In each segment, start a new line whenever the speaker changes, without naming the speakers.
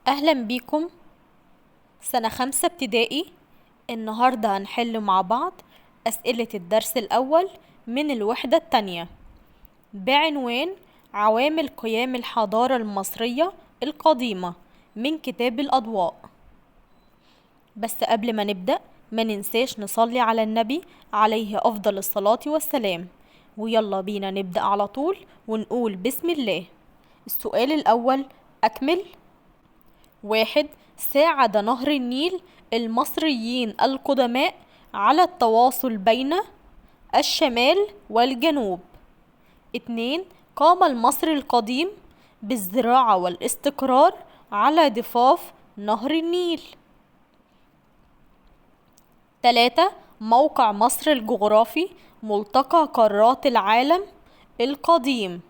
أهلا بيكم سنة 5 ابتدائي. النهاردة هنحل مع بعض أسئلة الدرس الأول من الوحدة التانية بعنوان عوامل قيام الحضارة المصرية القديمة من كتاب الأضواء. بس قبل ما نبدأ ما ننساش نصلي على النبي عليه أفضل الصلاة والسلام، ويلا بينا نبدأ على طول ونقول بسم الله. السؤال الأول، أكمل. 1، ساعد نهر النيل المصريين القدماء على التواصل بين الشمال والجنوب. 2، قام المصري القديم بالزراعة والاستقرار على ضفاف نهر النيل. 3، موقع مصر الجغرافي ملتقى قارات العالم القديم.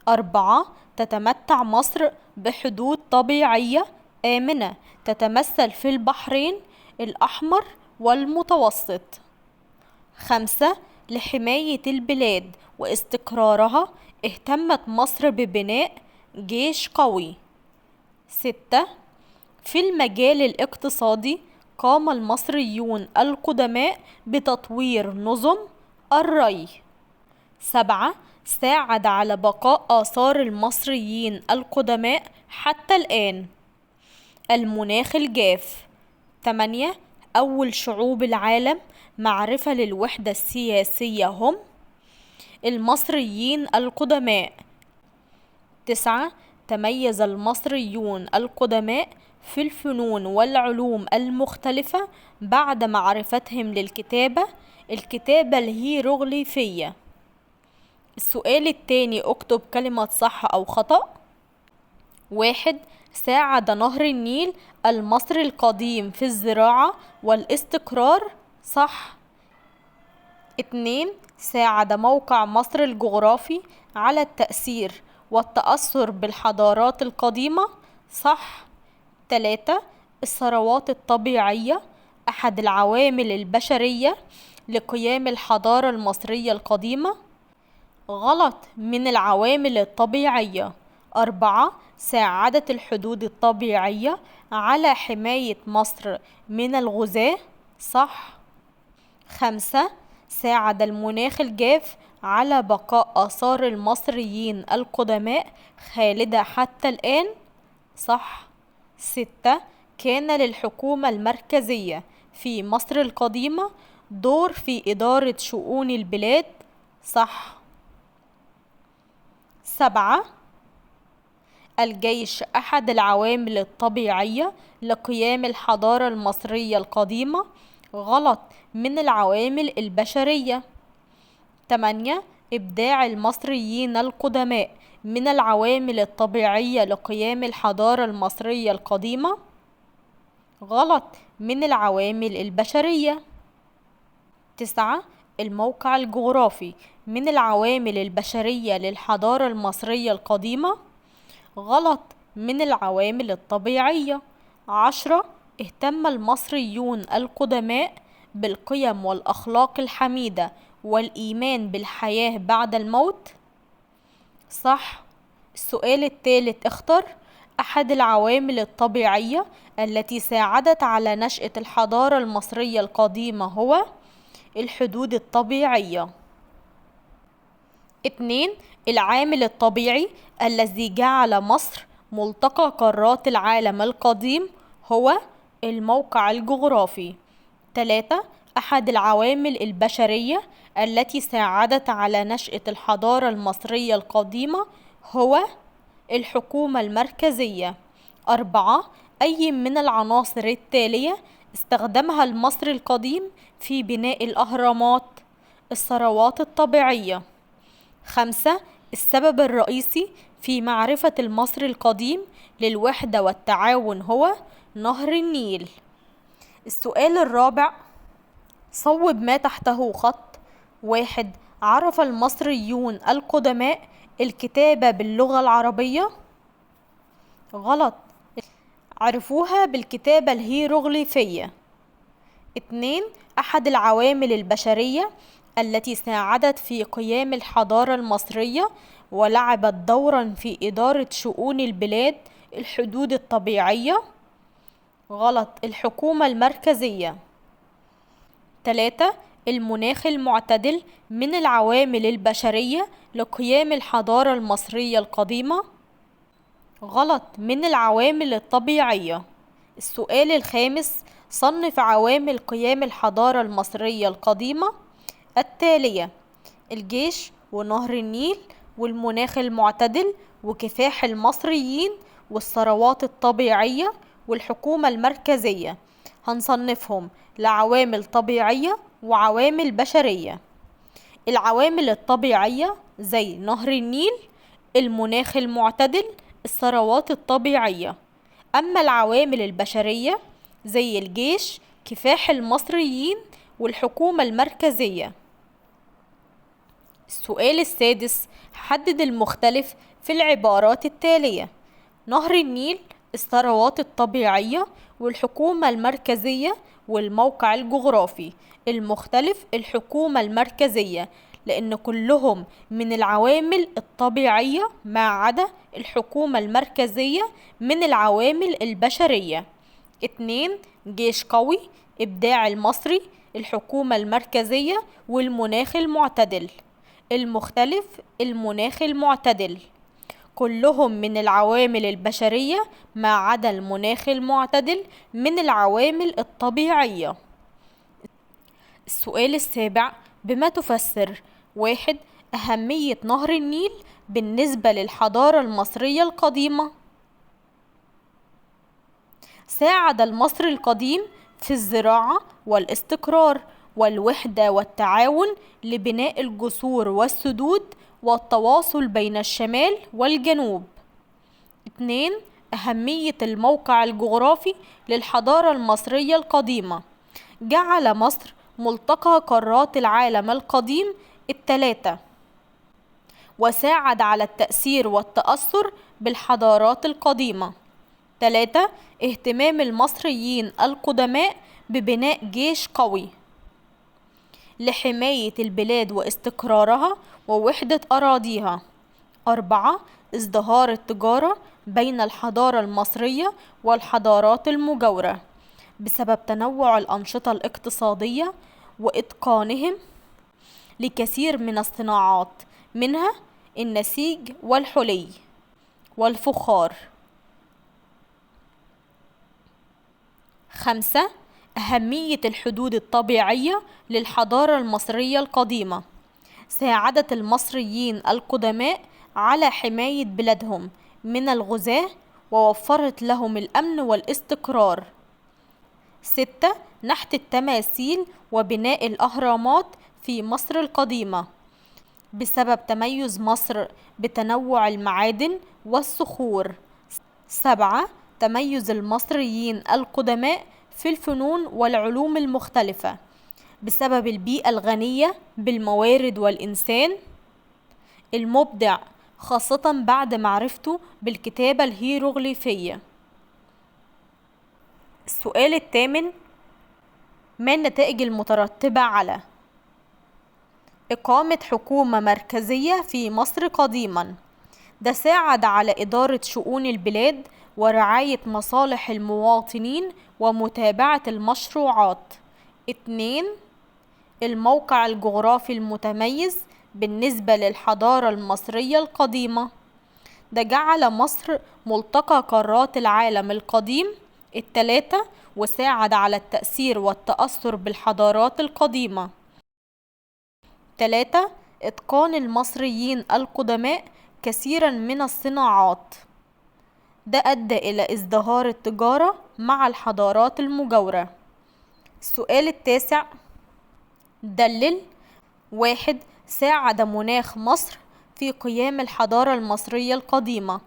4، تتمتع مصر بحدود طبيعية آمنة تتمثل في البحرين الأحمر والمتوسط. 5، لحماية البلاد واستقرارها اهتمت مصر ببناء جيش قوي. 6، في المجال الاقتصادي قام المصريون القدماء بتطوير نظم الري. 7، ساعد على بقاء آثار المصريين القدماء حتى الآن المناخ الجاف. 8، أول شعوب العالم معرفة للوحدة السياسية هم المصريين القدماء. 9، تميز المصريون القدماء في الفنون والعلوم المختلفة بعد معرفتهم للكتابة، الكتابة الهيروغليفية. السؤال الثاني، اكتب كلمة صح أو خطأ. 1، ساعد نهر النيل المصري القديم في الزراعة والاستقرار، صح. 2، ساعد موقع مصر الجغرافي على التأثير والتأثر بالحضارات القديمة، صح. 3، الثروات الطبيعية أحد العوامل البشرية لقيام الحضارة المصرية القديمة، غلط، من العوامل الطبيعية. 4، ساعدت الحدود الطبيعية على حماية مصر من الغزاة، صح. 5، ساعد المناخ الجاف على بقاء آثار المصريين القدماء خالدة حتى الآن، صح. 6، كان للحكومة المركزية في مصر القديمة دور في إدارة شؤون البلاد، صح. 7، الجيش أحد العوامل الطبيعية لقيام الحضارة المصرية القديمة، غلط، من العوامل البشرية. 8، إبداع المصريين القدماء من العوامل الطبيعية لقيام الحضارة المصرية القديمة، غلط، من العوامل البشرية. 9، الموقع الجغرافي من العوامل البشرية للحضارة المصرية القديمة، غلط، من العوامل الطبيعية. 10، اهتم المصريون القدماء بالقيم والأخلاق الحميدة والإيمان بالحياة بعد الموت، صح. السؤال الثالث، اختر أحد العوامل الطبيعية التي ساعدت على نشأة الحضارة المصرية القديمة هو الحدود الطبيعية. 2، العامل الطبيعي الذي جعل مصر ملتقى قارات العالم القديم هو الموقع الجغرافي. 3، أحد العوامل البشرية التي ساعدت على نشأة الحضارة المصرية القديمة هو الحكومة المركزية. 4، أي من العناصر التالية استخدمها المصري القديم في بناء الأهرامات؟ الثروات الطبيعية. 5، السبب الرئيسي في معرفة المصري القديم للوحدة والتعاون هو نهر النيل. السؤال الرابع، صوب ما تحته خط. 1، عرف المصريون القدماء الكتابة باللغة العربية، غلط، عرفوها بالكتابة الهيروغليفية. 2، أحد العوامل البشرية التي ساعدت في قيام الحضارة المصرية ولعبت دورا في إدارة شؤون البلاد الحدود الطبيعية. غلط، الحكومة المركزية. 3 المناخ المعتدل من العوامل البشرية لقيام الحضارة المصرية القديمة. غلط، من العوامل الطبيعية. السؤال الخامس: صنف عوامل قيام الحضارة المصرية القديمة التالية: الجيش ونهر النيل والمناخ المعتدل وكفاح المصريين والثروات الطبيعية والحكومة المركزية. هنصنفهم لعوامل طبيعية وعوامل بشرية. العوامل الطبيعية زي نهر النيل، المناخ المعتدل، الثروات الطبيعية. أما العوامل البشرية زي الجيش، كفاح المصريين، والحكومة المركزية. السؤال السادس: حدد المختلف في العبارات التالية: نهر النيل، الثروات الطبيعية، والحكومة المركزية، والموقع الجغرافي. المختلف الحكومة المركزية، لأن كلهم من العوامل الطبيعية ما عدا الحكومة المركزية من العوامل البشرية. 2 جيش قوي، إبداع المصري، الحكومة المركزية، والمناخ المعتدل. المختلف المناخ المعتدل، كلهم من العوامل البشرية ما عدا المناخ المعتدل من العوامل الطبيعية. السؤال السابع: بما تفسر 1 أهمية نهر النيل بالنسبة للحضارة المصرية القديمة؟ ساعد المصري القديم في الزراعة والاستقرار والوحدة والتعاون لبناء الجسور والسدود والتواصل بين الشمال والجنوب. 2 أهمية الموقع الجغرافي للحضارة المصرية القديمة. جعل مصر ملتقى قارات العالم القديم الثلاثة، وساعد على التأثير والتأثر بالحضارات القديمة. 3 اهتمام المصريين القدماء ببناء جيش قوي لحماية البلاد واستقرارها ووحدة أراضيها. 4 ازدهار التجارة بين الحضارة المصرية والحضارات المجاورة بسبب تنوع الأنشطة الاقتصادية وإتقانهم لكثير من الصناعات، منها النسيج والحلي والفخار. 5 أهمية الحدود الطبيعية للحضارة المصرية القديمة. ساعدت المصريين القدماء على حماية بلادهم من الغزاة ووفرت لهم الأمن والاستقرار. 6 نحت التماثيل وبناء الأهرامات في مصر القديمة بسبب تميز مصر بتنوع المعادن والصخور. 7 تميز المصريين القدماء في الفنون والعلوم المختلفة بسبب البيئة الغنية بالموارد والإنسان المبدع، خاصة بعد معرفته بالكتابة الهيروغليفية. السؤال الثامن: ما النتائج المترتبة على إقامة حكومة مركزية في مصر قديما؟ ده ساعد على إدارة شؤون البلاد ورعاية مصالح المواطنين ومتابعة المشروعات. 2 الموقع الجغرافي المتميز بالنسبة للحضارة المصرية القديمة. ده جعل مصر ملتقى قارات العالم القديم الثلاثة وساعد على التأثير والتأثر بالحضارات القديمة. 3 إتقان المصريين القدماء كثيرا من الصناعات. ده أدى إلى ازدهار التجارة مع الحضارات المجاورة. السؤال التاسع: دلل. 1 ساعد مناخ مصر في قيام الحضارة المصرية القديمة،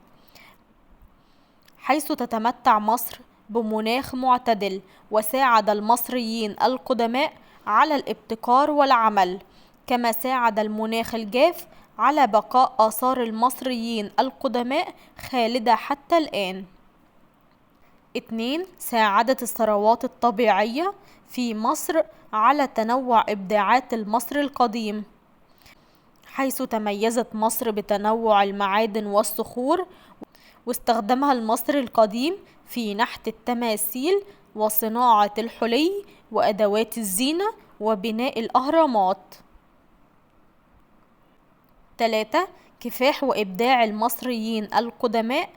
حيث تتمتع مصر بمناخ معتدل، وساعد المصريين القدماء على الابتكار والعمل، كما ساعد المناخ الجاف على بقاء آثار المصريين القدماء خالدة حتى الآن. 2 ساعدت الثروات الطبيعية في مصر على تنوع إبداعات المصري القديم، حيث تميزت مصر بتنوع المعادن والصخور، واستخدمها المصري القديم في نحت التماثيل وصناعة الحلي وأدوات الزينة وبناء الأهرامات. 3. كفاح وإبداع المصريين القدماء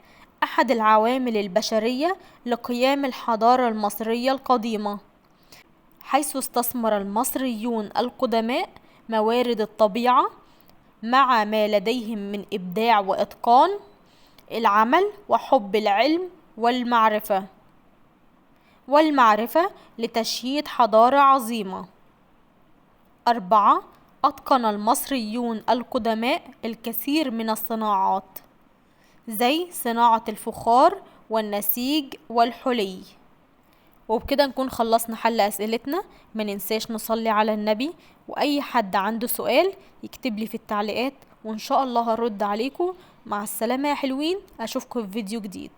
أحد العوامل البشرية لقيام الحضارة المصرية القديمة، حيث استثمر المصريون القدماء موارد الطبيعة مع ما لديهم من إبداع وإتقان العمل وحب العلم والمعرفة لتشييد حضارة عظيمة. 4. أتقن المصريون القدماء الكثير من الصناعات زي صناعة الفخار والنسيج والحلي. وبكده نكون خلصنا حل أسئلتنا. ما ننساش نصلي على النبي، وأي حد عنده سؤال يكتب لي في التعليقات وإن شاء الله هرد عليكم. مع السلامة يا حلوين، أشوفكم في فيديو جديد.